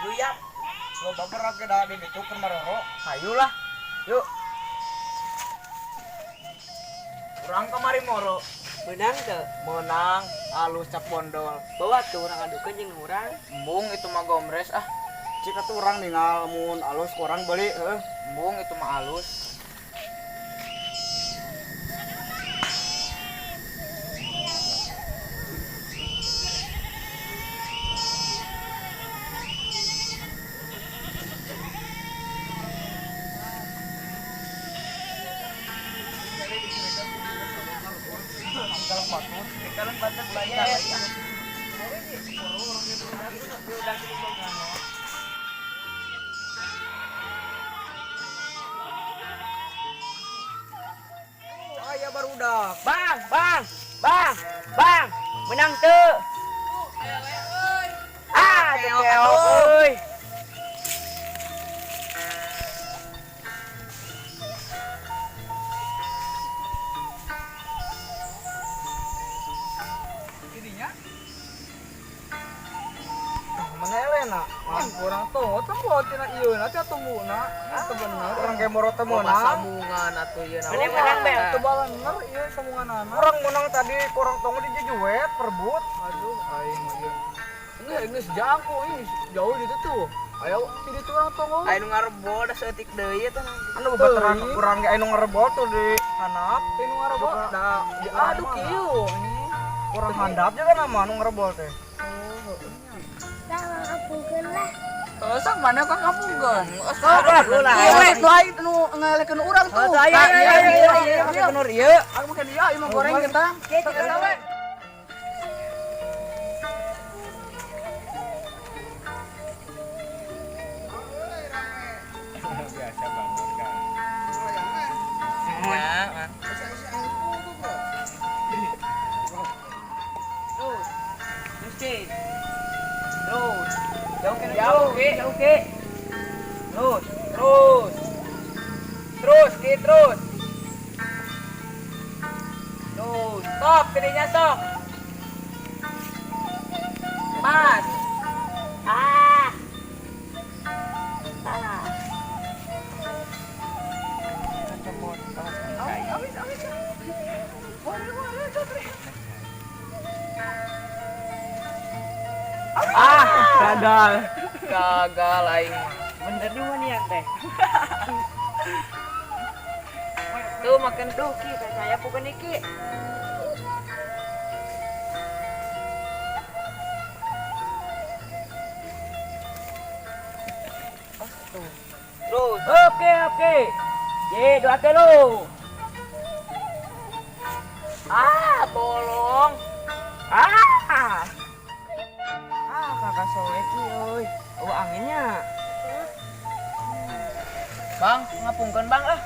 Ruyap. Loba berak ge da di ditu keur maroro. Hayulah. Yuk. Urang kamari moro. Menang teu? Menang alus cap bondol. Bawa tuh urang adukeun jeung urang. Embung itu mah gomres ah. Cik atuh urang ningal mun alus ku urang beuli heuh. Embung itu mah alus. Aya barudak. Bang, bang, bang, bang, menang teu. Ah, teu keok euy. Mana elena? Ah, kurang tuh, tembo tina ieu na teh tumbuna. Teu bener. Urang ge moro teu meunang. Sambungan atuh ieu Mana menang bel? Teu bener ieu sambunganana. Urang menang tadi kurang tong di jujuet perebut. Aduh, aing mah ieu. Geus geus jangkung ini jauh di ditu tuh. Ayo di ditu urang tonggo. Ayo nu ngarebol da saeutik deui eta Anu babaturan urang ge anu ngarebol tuh di handap. Teu nu ngarebol da diaduk kieu ini. Kurang handap juga nama anu ngarebol teh. Lah ngapungkeun lah. Sok mana ka kapungkeun? Sok lah. Ieu we lain nu ngalekeun urang tuh. Ayo ayo ayo ayo ayo kenur ieu. Aku makan ieu, ieu mah goreng kentang. Sok eta we. Biasa banget kan. Ya, Terus. Terus, Ki. Terus. Jauh ke jauh, Ki. Jauh, Ki. Terus, terus. Terus, Ki, terus. Terus, stop tidinya sok. Pas. Ah. Ah. Ah, gagal. Gagal aing mah. Bener di mana yang teh? Tuh makan Duh, Ki, saya bukan Ki. terus. Oke, oke. Ye, dua telu. Ah, bolong. Ah. Ah, kakak soe Ki euy. Oh, anginnya. Bang, ngapungkeun Bang ah.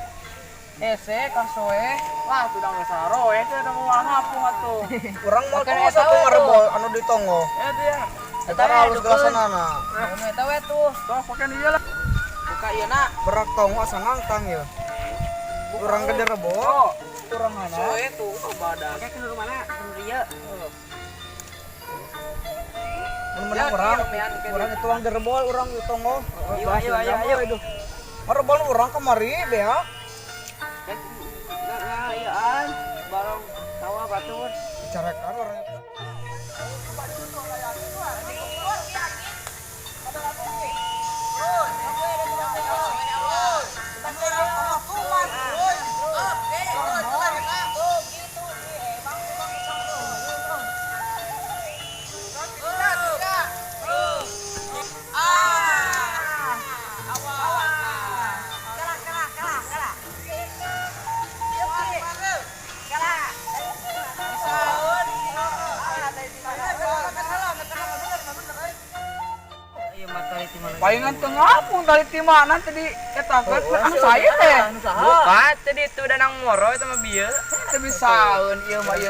Hese kasoe. Wah, sudah geus saroe teh da moal ngapung atuh. Urang mau Makan tong eta satu we tuh. ngarebol anu di tonggo. Eta ya. Eta halus gelasanana. Anu eta we tuh. Sok pakeun ieu lah. Buka ieu na. Berak tonggo asa ngangkang ya. Urang gede rebol. Urang hana. Soe tuh oh, badan. Oke, kenur mana? Kenur ieu. Mun menang urang. Urang itu ang direbol urang di tonggo. Ayo, ayo, ayo, ayo. Ngarebol urang kamari bea. Enggak, enggak, ieu an. Barong sawah batur. Dicarekan urang itu. Palingan teu ngapung tali ti mana tadi eta kan anu saya teh. Buka tadi itu danang moro itu mah bieu. Teu bisaeun ieu mah ieu.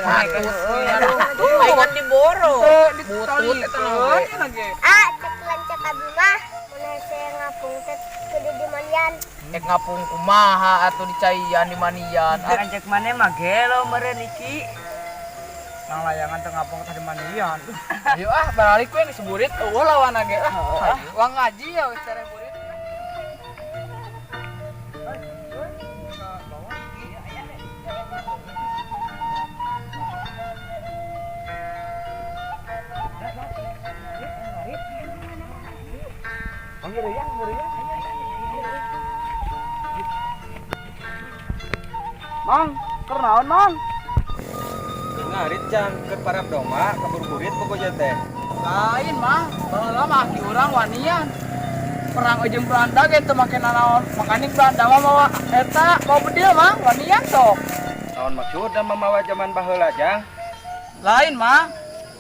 Palingan diboro. Teu ditalikeun cenah ge. Ah, cek lancet abi mah. Mun hese ngapung teh kudu dimandian. Ek ngapung kumaha atuh dicaian di manian. Lanjut mana mah gelo meureun iki. Nang layangan teu ngapung teh dimandian. Ayo ah, balik we geus burit eueuh lawan ge ah. Uang ngaji ya geus tere burit. Mang, kernaon mang? Ngarit jang ke parab domba kabur burit pokoknya teh. Lain mah, baheula mah aki urang wanian. Perang ujung Belanda ge teu make nanaon. Makanya Belanda mah mawa eta mau bedil mah wanian sok. Naon maksudna mamawa zaman baheula jang? Lain mah,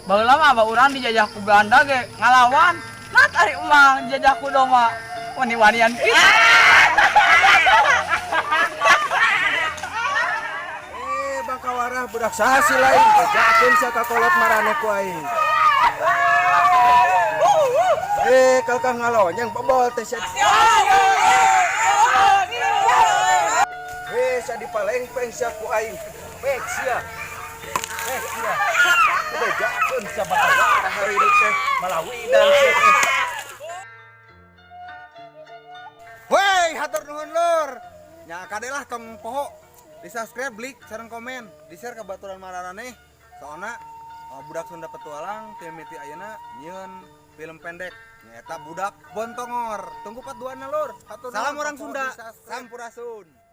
baheula mah abah urang dijajah ku Belanda ge ngalawan. Nah tarik emang dijajah ku domba. Wani-wanian kitu. Eh, bangkawarah budak saha si lain. Bejakeun sia ka kolot marane ku aing. Eh, kalkah ngalonyeng bobol teh sia. Eh, sia dipalengpeng sia ku aing. Pek sia. Pek sia. Bejakeun sia bangkawarah hari ini teh malawidan sia teh. Wey, hatur nuhun lur. Nya kade lah tong poho. Di subscribe, like, sareng komen, di share ke baturan maraneh. Soalna budak Sunda petualang ti mimiti ayeuna nyieun film pendek nyaeta Budak Bontongor. Tunggu part 2 na lur. Hatur. Salam orang Sunda. Sampurasun.